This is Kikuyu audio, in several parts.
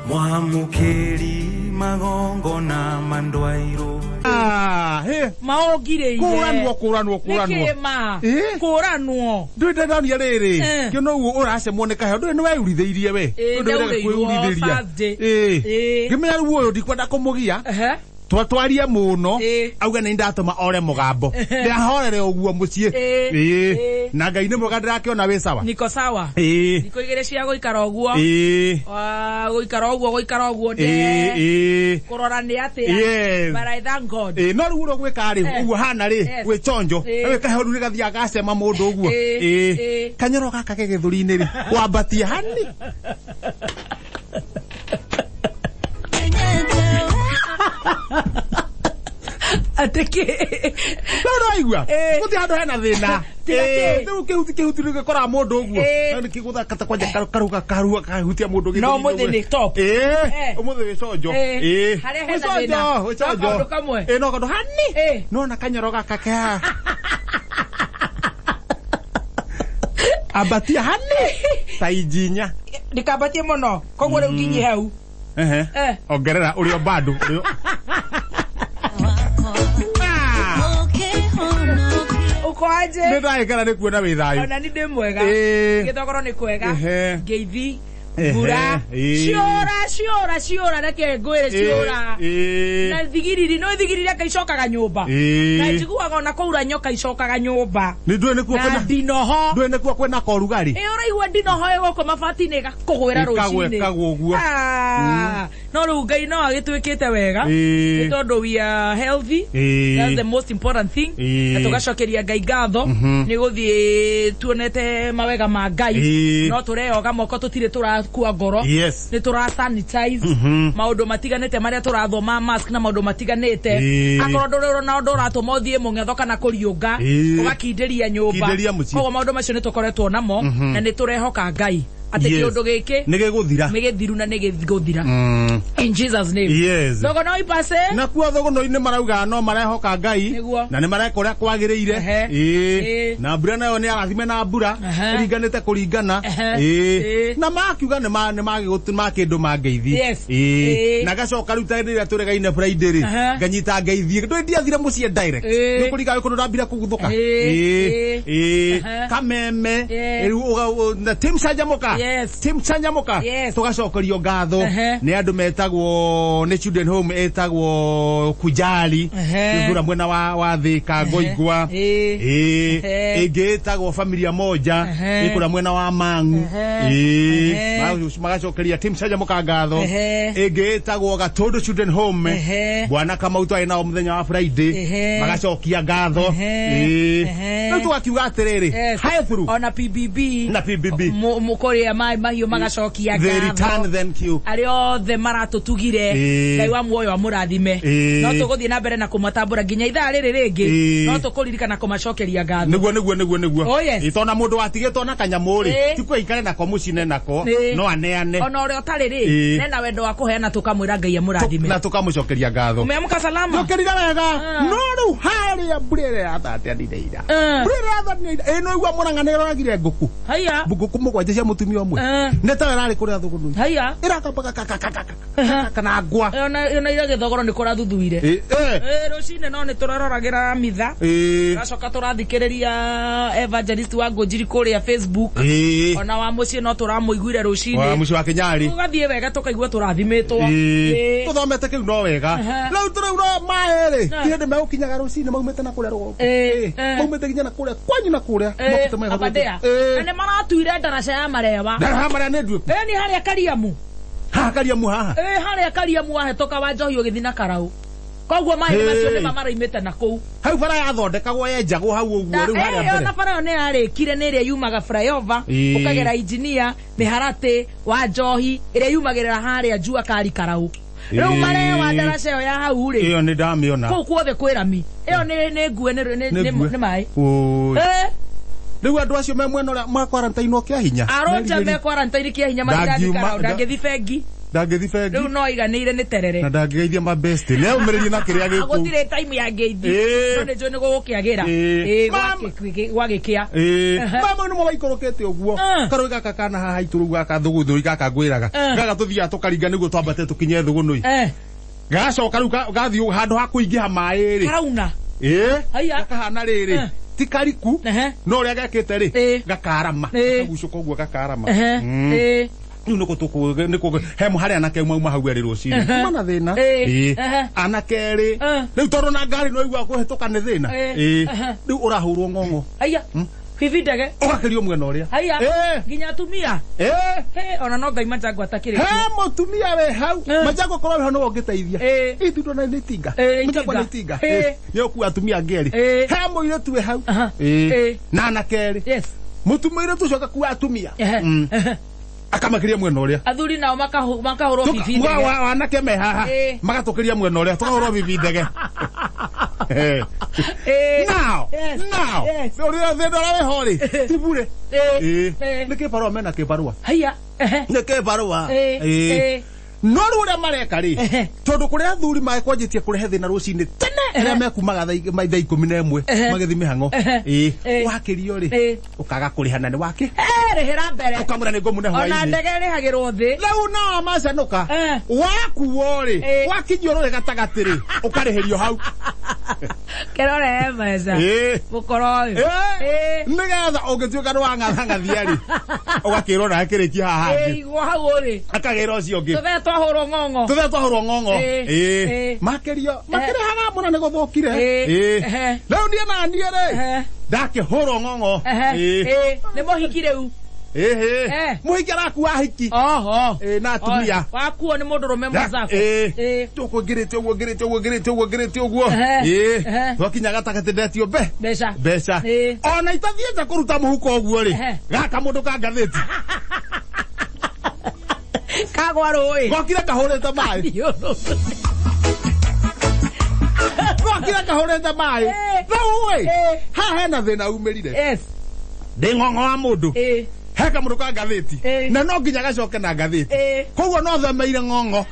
Mwamũkĩri magongona mandwairwo. Ah, he. Maũngirĩire. Kũranwo, kũranwo, kũranwo. Nĩkĩ ma? Ĩ? Kũranwo. Ndũĩ ndanonia rĩrĩ. Eh. Kĩona ũguo ũracemwo nĩ kaheo. Ndũĩ nĩ weyurithĩirie we. Ĩ, Ndũĩ ndũrenda ndaurĩirwo kwĩyurithĩria. Thursday. Ĩ. Ĩ. Ngĩmenya rĩu ũyũ ndikwenda kũmũgia. Ehe. Twatwarie mũno. Ĩ. Auge nĩ ndatũma ore mũgambo. Ndĩrahorere ũguo mũciĩ. Ĩ. Ĩ. Ĩ. Na Ngai nĩ mwega ndĩrakĩona wĩ sawa. Niko sawa. Ĩ. Thikũ igĩrĩ cia gũikara ũguo. Ĩ. Ah, gũikara ũguo, gũikara ũguo Ĩ. nde. Ĩ. Kũrora nĩ atĩa. Yes. But I thank God. Ĩ, no rĩu ũrĩa ũgwĩka rĩ Eh. ũguo hana rĩ Yes. gwĩ chonjo Ĩ. wĩ kaheo rĩu rĩgathiaga gacema mũndũ ũguo Ĩ. Ĩ. Ĩ. Kanyoro gaka ke gĩthũri-inĩ rĩ wambatie hani. Atĩ kĩ? No ũraigua Ĩ. gũtirĩ handũ hena thĩna. Tiga Ĩ, kĩ? rĩu kĩhuti kĩhuti rĩu gĩkoraga mũndũ ũguo. Ĩ. No nĩkĩgũtha kata kwanja karuga karuga kahutia mũndũ gĩthũri-inĩ No ũmũthĩ ũguo. nĩ top. Ĩ, Eh. ũmũthĩ wĩ conjo. Ĩ. Ĩ. Harĩa hena Wĩ conjo, thĩna. wĩ conjo. No kaũndũ kamwe. Ĩ, no kaũndũ hani. Ĩ. No na kanyoro gaka ke haha. Ambatia hani ta inji inya. Ndikambatie mũno. Koguo rĩu nginyi hau. Ehe. Eh. Ongerera ũrĩ o bado. Ũrĩ o- Ah! Uko aje? Nĩ ndagĩkena nĩ kuona wĩ thayũ. Ona ni ndĩ mwega. Ĩ. Gĩthogoro nĩ kwega. Ehe. Ngeithi. Ehe. Mbura. Ĩ. Ciũra, ciũra, ciũra, reke ngwĩre ciũra. Ĩ. Na thigiriri, no thigiriri anga icokaga nyũmba. Ĩ. Na njiguaga ona kwaura nyoka icokaga nyũmba. Nĩ ndũĩ nĩkuo Na kwĩna ndinoho. ndũĩ nĩkuo kwĩna korugarĩ. Ĩ ũraigua ndinoho ĩgũkũ mabati-inĩ ĩgakũgwĩra Ĩkagwa- rũcinĩ. ĩkagwa ũguo. Ah, no rĩu Ngai no agĩtwĩkĩte wega. Ĩ. Nĩ tondũ we are healthy. Ĩ. That's the most important thing. Ĩ. Na tũgacokeria Ngai ngatho nĩ gũthiĩ tuonete mawega ma Ngai. Ĩ. No tũreyoga moko tũtirĩ tũrakua ngoro. Yes. Nĩ tũra sanitize maũndũ matiganĩte marĩa tũrathoma mask na maũndũ matiganĩte. Ĩ. Akorwo ndũrĩ ũrona ũndũ ũratũma ũthiĩ mũng'etho kana kũriũnga Ĩ. ũgakindĩria nyũmba. Kindĩria mũciĩ. Koguo maũndũ macio nĩ tũkoretwo namo na nĩ tũrehoka Ngai atĩ Yes. kĩũndũ gĩkĩ Nĩ gĩgũthira. nĩ gĩthiru na nĩ gĩgũthira. Mm. In Jesus name. Yes. Thogo no ipase. Nakuo thũgũnũ-inĩ marauga no marehoka Ngai Nĩguo. na nĩ mareka ũrĩa kwagĩrĩire. Ehe. Ĩĩ. Ĩĩ. Na mbura nayo nĩ arathime na mbura Ehe. ĩringanĩte kũringana. Ehe. Ĩĩ. Ĩĩ. Na makiuga nĩ ma nĩ magĩgũtu makĩndũ mangeithi. Yes. Ĩĩ. Ĩĩ. Na gacoka rĩu ta rĩrĩa tũregaine Friday rĩ Ehe. nganyita ngeithi. Ndũĩ ndiathire mũciĩ direct. Ĩĩ. Nĩ kũringa kũndũ ndambire kũguthũka. Ĩĩ. Ĩĩ. Ĩĩ. Ĩĩ. Ehe. Kameme. Ĩĩ. Rĩu na Team Canjamũka. Yes. Team Canjamũka. Yes. Tũgacokerio ngatho Ehe. nĩ andũ metagwo nĩ children home ĩtagwo Kujali Ehe. kũrĩa mwena wa Thika Ngoingwa. Ĩĩ. Ĩĩ. Ehe. Ĩngĩ ĩtagwo Familia Moja Ehe. ĩ kũrĩa mwena wa Mang'u. Ehe. Ĩĩ. Ehe. Magacokeria Team Canjamũka ngatho. Ehe. Ĩngĩ ĩtagwo Gatũndũ Children Home. Ehe. Bwana Kamau twarĩ nao mũthenya wa Friday. Ehe. Magacokia ngatho. Ehe. Ĩĩ. Ehe. Rĩu tũgakiuga atĩrĩrĩ, Yes. hae through Ona PBB. na PBB. Mũkũrĩa maĩ mahiũ magacokia They ngatho. return thank you. Arĩa othe maratũtugire Ĩĩ. Ngai wa muoyo amũrathime. Ĩĩ. No tũgũthiĩ na mbere na kũmatambũra nginya ithaa rĩrĩ rĩngĩ. Ĩĩ. No tũkũririkana kũmacokeria ngatho. Nĩguo nĩguo nĩguo nĩguo. Oh, yes. Ĩ, tona mũndũ watigĩtwo na kanyamũ rĩ Ĩĩ. ti aikare nako mũcine nako Ĩĩ. no aneane Ona ũrĩa ũtarĩ rĩ Ĩĩ. nena wendo wa kũheana tũkamwĩra Ngai amũrathime. na tũkamũcokeria ngatho. Umeamka salama? Njũkĩrire wega Ah. no rĩu harĩa mbura ĩrĩa yathatanire ira Ah. mbura ĩrĩa yathatanire ira ĩ no igua mũrang'a nĩ ĩroragire ngũkũ Haiya. ngũkũ mũgwanja cia mũtumia ũmwe Ah. nĩ tayo ĩrarĩ kũrĩa thũgũnũ Haiya. ĩrakambaga kana ngwa. Ona ira gĩthogoro nĩ kũrathuthuire. Ĩ, eh. Ĩ, rũcinĩ no nĩ tũraroragĩra mitha. Ĩ. Tũracoka tũrathikĩrĩria evangelist wa Ngũnjiri kũrĩa Facebook. Ĩ. Ona wa mũciĩ no tũramũiguire Wa rũcinĩ. mũciĩ wa Kĩnyarĩ. Tũgathiĩ wega tũkaigua tũrathimĩtwo. Ĩ. Ĩ. Tũthomete kĩu no wega. Aha. Rĩu tũraura maĩ rĩ Ah. ti hĩndĩ megũkinyaga rũcinĩ maumĩte na kũrĩa rũgongo. Ĩ. Ĩ. Ĩ. Maumĩte nginya na kũrĩa kwanyu na kũrĩa. Ĩ, Mokĩte mehũthĩte. Aberdare. Ĩ. Na nĩ maratuire ndaraca ya marewa. Ndaraha marĩa nĩ nduĩku. Ĩ, nĩ harĩa Kariamu. Haha Kariamu haha. Ĩ, harĩa Kariamu wahĩtũka wa njohi ũgĩthiĩ na Karau. Koguo maĩ Hey. macio nĩma maraimĩte na kũu. Hau bara yathondekagwo yenjagwo hau ũguo rĩu harĩa Ĩ, mbere. ona bara ĩyo nĩ yarĩkire nĩ ĩrĩa yumaga flyover Ĩ. ũkagera engineer mĩharatĩ wa njohi ĩrĩa yumagĩrĩra harĩa jua kari Karau. Rĩu Ĩ. marewa ndaraca ĩyo ya hau rĩ Ĩyo nĩ ndamĩona. kũu kuothe kwĩ rami ĩyo nĩ ngue Nĩ ngue. nĩ maĩ. Ũĩ. Ĩ, Rĩu andũ acio me mwena ũrĩa ma quarantine kĩa hinya. Arũnja me quarantine kĩa hinya matirathiĩ Ndangiuma- Karau ndangĩthiĩ bengi. Ndangĩthi bengi. Rĩu no aiganĩire nĩ terere. Na ndangĩgeithia mabesti. Nĩ aumĩrĩrie na kĩrĩa gĩkũu. Gũtirĩ time ya ngeithi. Ĩĩ. No nĩ njũĩ nĩ gũgũkĩagĩra. Ĩĩ. Ĩĩ, gwagĩkĩa. Ĩĩ. Ehe. Mama nĩmo maikũrũkĩte ũguo. Karũĩ gaka kana haha haitũ rĩu gaka thũgũthũi gaka ngwĩraga. Gaka tũthiaga tũkaringa nĩguo twambate tũkinye thũgũnũi. Gacoka rĩu gathiĩ handũ ha kũingĩha maĩ rĩ. Karauna. Ĩĩ. Haiya. Gakahana rĩrĩ. Ti kariku. No ũrĩa gekĩte rĩ. Gakarama. Gakagucũka ũguo gakarama. Rĩu nĩkũ tũkũ he harĩ anake mauma hau erĩ rũcinĩ. Kuma na thĩna. Ĩĩ. Anake erĩ. Rĩu tondũ na ngari no igua kũhĩtũka nĩ thĩna. Ĩĩ. Rĩu ũrahũrwo ng'ong'o. Haiya. Bibi ndege. Ũgakĩrio mwena ũrĩa. Haiya. Nginya atumia. He ona no Ngai Manjangwa atakĩrĩ. He mũtumia wĩ hau. Manjangwa korwo wĩ hau no ũngĩteithia. Itundo na nĩ itinga. Manjangwa nĩ itinga. Nĩ ũkua atumia angĩ erĩ. He mũirĩtu wĩ hau. Na anake erĩ. Yes. Mũtumia ũcio agakua atumia. Akamakĩria mwena ũrĩa. Athuri nao makahũrwo bibi ndege. Wanake me haha. Magatũkĩria mwena ũrĩa tũkahũrwo bibi ndege. Now, now. Ũrĩa thĩna ũrĩa wĩho rĩ, ti bure. Nĩ kĩbarũa mena kĩbarũa. Haiya. Nĩ kĩbarũa. No rĩu ũrĩa mareka rĩ, tondũ kũrĩa athuri makwanjĩtie kũrehe thĩna rũcinĩ tene arĩa mekumaga thaa 11 magĩthiĩ mĩhang'o. Wakĩrio rĩ, ũkaga kũrĩha na nĩ wakĩ. Rĩhĩra mbere. Ũkamwĩra nĩ ngũmune hwaĩ-inĩ. Ona ndege ĩrĩhagĩrwo thĩ. Rĩu nao macanũka. Wakuo rĩ, wakinyio rũrĩ gatagatĩ rĩ, ũkarĩhĩrio hau. Kĩrore mbeca. Mũkoro ũyũ. Nĩgetha ũngĩtuĩka nĩ wang'athang'athia rĩ, ũgakĩrwo nawe kĩrĩkia haha hangĩ. Igwo hau ũrĩ. Akagĩra ũcio ũngĩ. Tũthe twahũrwo ng'ong'o. Tũthe twahũrwo ng'ong'o. Makĩrio, makĩrĩhaga mũno nĩ gũthũkire. Rĩu niĩ na niĩ rĩ, ndakĩhũrwo ng'ong'o. Nĩ mũhiki rĩu. Mũhiki arakua hiki. Na atumia. Wakuo nĩ mũndũrũme mwenzako. Tũkũngĩrĩte ũguo ngĩrĩte ũguo ngĩrĩte ũguo ngĩrĩte ũguo. Twakinya gatagatĩ ndetio mbeca. Mbeca. Ona itathiĩte kũruta mũhuko ũguo rĩ, gaka mũndũ ka ngathĩti. Kagwa rũĩ. Gokire kahũrĩte maĩ. Gokire kahũrĩte maĩ. Rĩu ĩ, haha hena thĩna umĩrire. Ndĩ ng'ong'o wa mũndũ. He kamũndũ ka ngathĩti. Na no nginya gacoke na ngathĩti. Koguo no themeire ng'ong'o.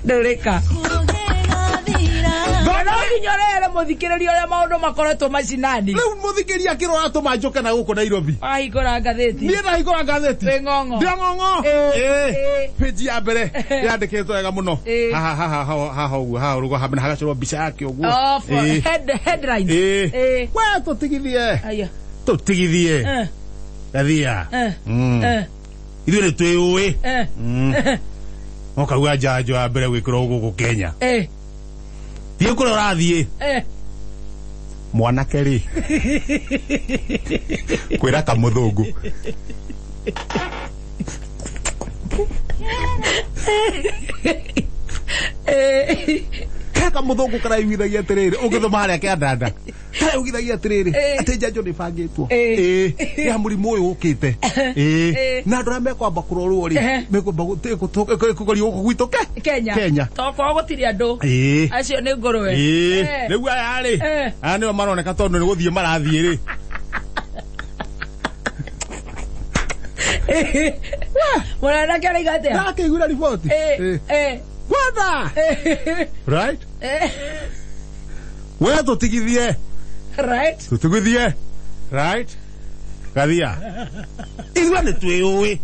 Ndũrĩka. No nginya ũrehere mũthikĩrĩria ũrĩa maũndũ makoretwo macinani. Rĩu mũthikĩrĩria akĩrora atũma njũke na gũkũ Nairobi. Wahingũra ngathĩti. Niĩ ndahingũra ngathĩti. Wĩ ng'ong'o. Ndĩ ng'ong'o. Page ya mbere yandĩkĩtwo wega mũno. Haha haha haha ũguo haha ũguo haha hagacorwo mbica yake ũguo. Headline. We tũtigithie. Tũtigithie. Gathia. Ithuĩ nĩ twĩũĩ. Ũkauga njanjo ya mbere gwĩkĩrwo gũkũ Kenya. Thiĩ kũrĩa ũrathiĩ. Mwanake rĩ. Kwĩra kamũthũngũ. He kamũthũngũ karaiguithagia atĩrĩrĩ, ũngĩthoma harĩa kĩandanda. Karaiguithagia atĩrĩrĩ, atĩ njanjo nĩ ĩbangĩtwo. Ya mũrimũ ũyũ ũkĩte. Na andũ arĩa mekwamba kũrorwo rĩ, mekwamba kũgerio gũkũ gwitũ Kenya. Kenya. Tokorwo gũtirĩ andũ. Acio nĩ ngũrwe. Rĩu aya rĩ, aya nĩo maroneka tondũ nĩ gũthiĩ marathiĩ rĩ. Mũranake arauga atĩa? Ndakĩiguĩra riboti. Kwenda. Right? We tũtigithie. Right? Tũtigithie. Right? Gathia. Ithuĩ nĩ twĩũĩ.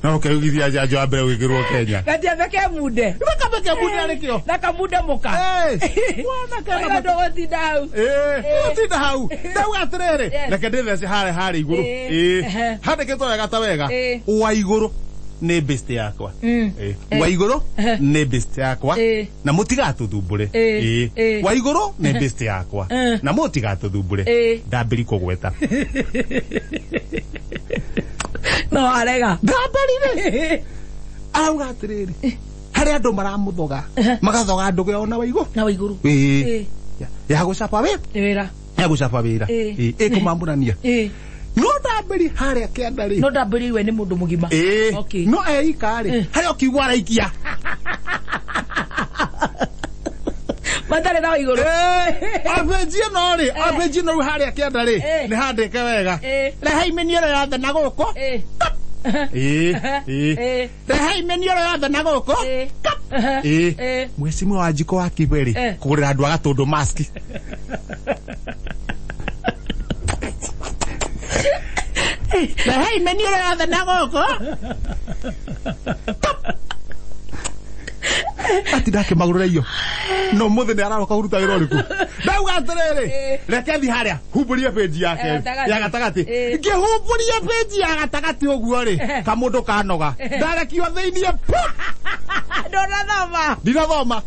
No ũkeugithia njanjo ya mbere gwĩkĩrwo Kenya. Gatiambe ke munde. Gakambe ke munde arĩ kĩo. Na kamunde mũka. Mwanake na ndũgũtinda hau. Ndũgũtinda hau. Ndauga atĩrĩrĩ, reke ndĩthece harĩa harĩa igũrũ. Handĩkĩtwo wega ta wega. Wa igũrũ nĩ best yakwa. Wa igũrũ nĩ best yakwa. Na mũtigatũthumbũre. Wa igũrũ nĩ best yakwa. Na mũtigatũthumbũre. Ndambĩri kũgweta. No arega. Ndambĩrire. Arauga atĩrĩrĩ, harĩ andũ maramũthoga. Magathoga ndũgĩ ona wa igũrũ. Na wa igũrũ. Ya gũcaba wĩra. Wĩra. Ya gũcaba wĩra. Ĩkũmambũrania. No ndambĩri harĩa kĩanda rĩ. No ndambĩri we nĩ mũndũ mũgima. No eika rĩ, harĩa ũkiuga araikia. Matarĩ na igũrũ. Abenji ĩno rĩ, abenji ĩno rĩu harĩa kĩanda rĩ, nĩ handĩke wega. Rehai mĩniũrũ yothe na gũkũ. Ĩĩ, ĩĩ. Rehai mĩniũrũ yothe na gũkũ. Ĩĩ. Mheshimiwa Wanjikũ wa Kibe rĩ, kũgũrĩra andũ a Gatũndũ mask. Rehai mĩniũrũ yothe na gũkũ. Atinda akĩmagũrĩra iyo no mũthĩ nĩ araroka kũruta wĩra ũrĩkũ? Ndauga atĩrĩrĩ, reke thiĩ harĩa humbũrie page yake Ya gatagatĩ. Ya gatagatĩ. Ngĩhumbũria page ya gatagatĩ ũguo rĩ, kamũndũ kanoga ndarekio thĩiniĩ pu. Ndũnathoma. Ndinathoma.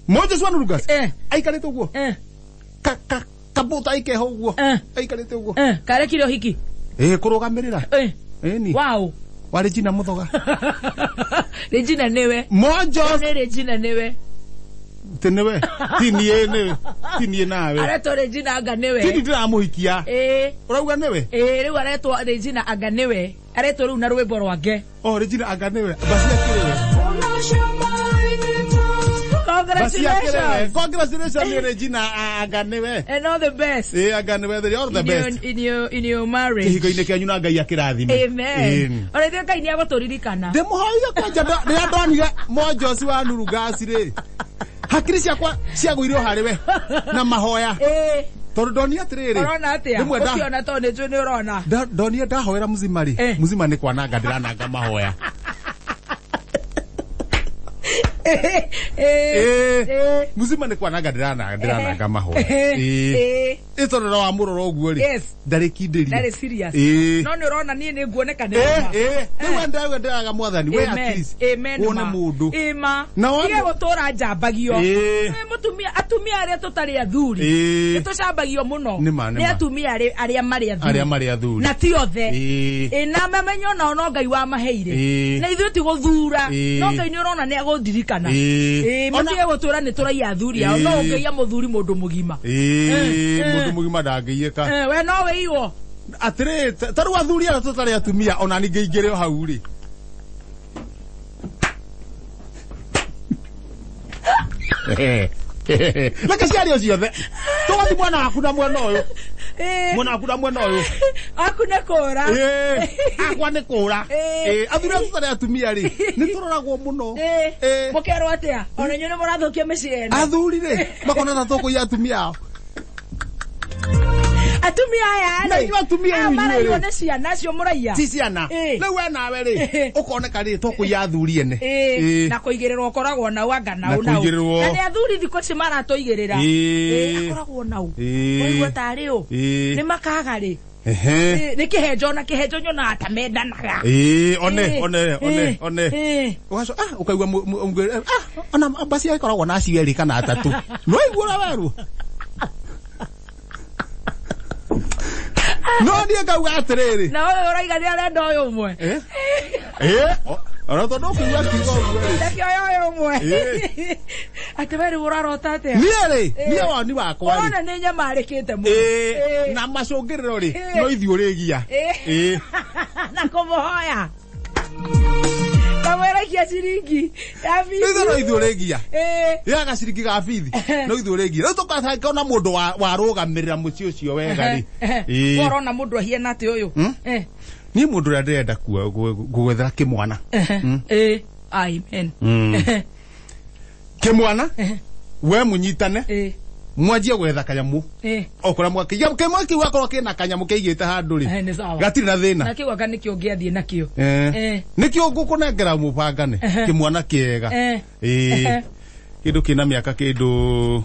Moses wa Nurugas aikarĩte ũguo, kabũta ikeho ũguo, aikarĩte ũguo. Karekire ũhiki. Ĩ, kũrũgamĩrĩra. Ĩni. Wow. Wa Regina Muthoga. Regina nĩwe. Mojos. Nĩ Regina nĩwe. Ti nĩwe, ti niĩ, nĩwe, ti niĩ nawe. Aretwo Regina anga nĩwe. Ti niĩ ndĩramũhikia. Ũrauga nĩwe? Ĩĩ, rĩu aretwo Regina anga nĩwe. Aretwo rĩu na rwĩmbo rwake. Oh, Regina anga nĩwe. Basi akĩrĩwe. Basi akĩrĩwe. Congratulations. Congratulations nĩ Regina anga nĩwe. And all the best. Ĩĩ, anga nĩwe, they all the In best. your marriage. Kĩhiko-inĩ kĩanyu na Ngai akĩrathime. Amen. Ona ithuĩ Ngai nĩ agũtũririkana. Ndĩmũhoire kwanja rĩrĩa ndonire Monjosi wa Nurugasi rĩ, hakiri ciakwa ciagũire o harĩ we na mahoya, tondũ ndonire atĩrĩrĩ, Ũrona atĩa? Rĩmwe Ũkĩona tondũ nĩ njũĩ nĩ ũrona. Ndonire ndahoera mzima rĩ, mzima nĩ kwananga ndĩrananga mahoya. Mzima nĩ kwananga ndĩrananga mahoya. Ĩ, tondũ na wamũrora ũguo rĩ, ndarĩ kindĩrie. Ndarĩ serious. No nĩ ũrona niĩ nĩ nguoneka nĩ ma. Rĩu ndauga ndĩraga mwathani we at Amen. least Amen, wone ma. mũndũ. Ĩma. Na wone- Tige gũtũra njambagio. Mũtumia, atumia arĩa tũtarĩ athuri. Nĩ tũcambagio mũno. Nĩ ma, nĩ Nĩ ma. atumia arĩa marĩ athuri. Arĩa marĩ athuri. Na ti othe. Ĩĩ. Ĩ, na mamenye onao no Ngai wamaheire. Ĩĩ. Na ithuĩ ti gũthura. Ĩĩ. No Ngai nĩ ũrona nĩ agũndirikana. Ĩĩ. Ĩĩ, matige gũtũra nĩ tũraiya athuri ao. Ĩĩ. No ũngĩiya mũthuri mũndũ mũgima. Ĩĩ, mũndũ mũgima ndangĩiyĩka. We no wĩiywo. Atĩrĩ, ta rĩu athuri arĩa tũtarĩ atumia ona ningĩ ingĩrĩ o hau rĩ, reke ciario ciothe tũgathiĩ mwena waku na mwena ũyũ, mwena waku na mwena ũyũ. Aku nĩ kũra. Ĩĩ, akwa nĩ kũra. Ĩĩ. Ĩĩ, athuri arĩa tũtarĩ atumia rĩ, nĩ tũroragwo mũno. Ĩĩ. Mũkerwo atĩa? Ona inyuĩ nĩ mũrathũkia mĩciĩ ene. Athuri rĩ, makona ta tũkũiya atumia ao. Atumia aya Na rĩ. inyuĩ atumia Aya inyuĩ maraiywo rĩ. nĩ ciana acio mũraiya. Ti ciana. Ĩĩ. Rĩu we nawe rĩ, ũkoneka rĩ, tũkũiya athuri ene. Ĩĩ, na kũigĩrĩrwo ũkoragwo nau anga nau Na nau. kũigĩrĩrwo. Na nĩ athuri thikũ ici maratũigĩrĩra. Ĩĩ. Akoragwo nau. Ĩĩ. Ũraigua tarĩ ũ. Ĩĩ. Nĩ makaga rĩ. Ehe. Ĩĩ, nĩ kĩhenjo na kĩhenjo nyonaga ta mendanaga. Ĩĩ, one, one, one, one. Ũgaco ah ũkaigua ah ona basi ĩkoragwo na acio erĩ kana atatũ. No igua ũrĩa werwo. No niĩ ngauga atĩrĩrĩ. Na ũyũ ũraiga nĩ arenda ũyũ ũmwe. Eh? Eh, ona tondũ ũkũigua kiugo ũguo rĩ. Reke ũyũ ũyũ ũmwe. Ĩĩ. Atĩ we rĩu ũrarota atĩa? Niĩ rĩ, niĩ woni wakwa rĩ. Ũrona nĩ nyamarĩkĩte mũno. Ĩĩ, na macũngĩrĩro rĩ, no ithuĩ ũrĩgia. Ĩĩ. Na kũmũhoya. Kamwĩra ikia ciringi ya bithi. Ithuĩ no ithuĩ ũrĩgia. Ĩĩ. Ya gaciringi ga bithi no ithuĩ ũrĩgia. Rĩu tũkona mũndũ warũgamĩrĩra mũciĩ ũcio wega rĩ. Ĩĩ. We ũrona mũndũ ahiana atĩ ũyũ? Niĩ mũndũ ũrĩa ndĩrenda gwethera kĩmwana. Ĩĩ. Amen. Kĩmwana we mũnyitane, mwanjie gwetha kanyamũ o kũrĩa mwakĩiga kĩmwe kĩu, akorwo kĩna kanyamũ kĩigĩte handũ rĩ, Nĩ sawa. gatirĩ na thĩna. Na kĩu anga nĩkĩo ũngĩathiĩ nakĩo. Nĩkĩo ngũkũnengera mũbangane kĩmwana kĩega. Ĩĩ, kĩndũ kĩna mĩaka kĩndũ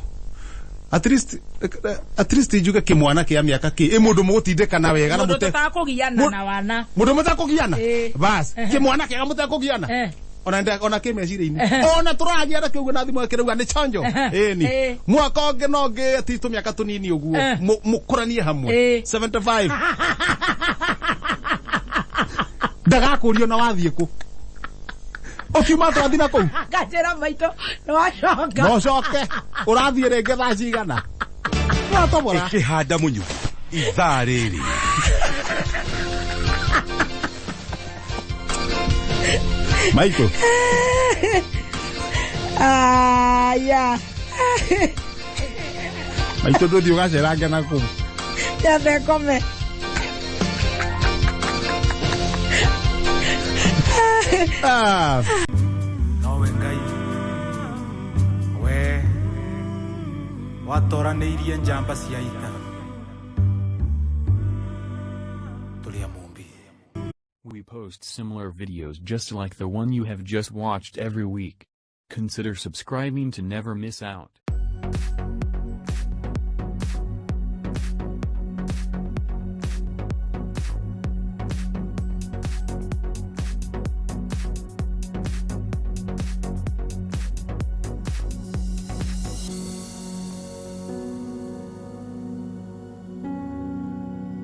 at least njuge kĩmwana kĩa mĩaka kĩ ĩ mũndũ mũgũtindĩkana wega na Mũndũ mũte tũtakũgiana na wana. Mũndũ mũtakũgiana. Bas, kĩmwana kĩega mũtakũgiana. Ona kĩ meciria-inĩ ona tũragiana kĩu na thimũ kĩrauga nĩ chanjo. Ĩni. Mwaka ũngĩ no ngĩ at least tũmĩaka tũnini ũguo, mũkũranie hamwe. 75 ndagakũrio na wathiĩ kũ ũkiuma tũrathiĩ na kũu. Ngajĩra maitũ nĩ wacoka. No coke ũrathiĩ rĩngĩ thaa cigana watobora. Ĩkĩhanda mũnyu ithaa rĩrĩ. Maitũ. Aya. Maitũ, ndũthiĩ ũgacerange na kũu. Nyambe ngome. Ah. Nowe Ngai we watoranĩirie njamba cia ita tũrĩ a Mũmbi. We post similar videos just like the one you have just watched every week. Consider subscribing to never miss out.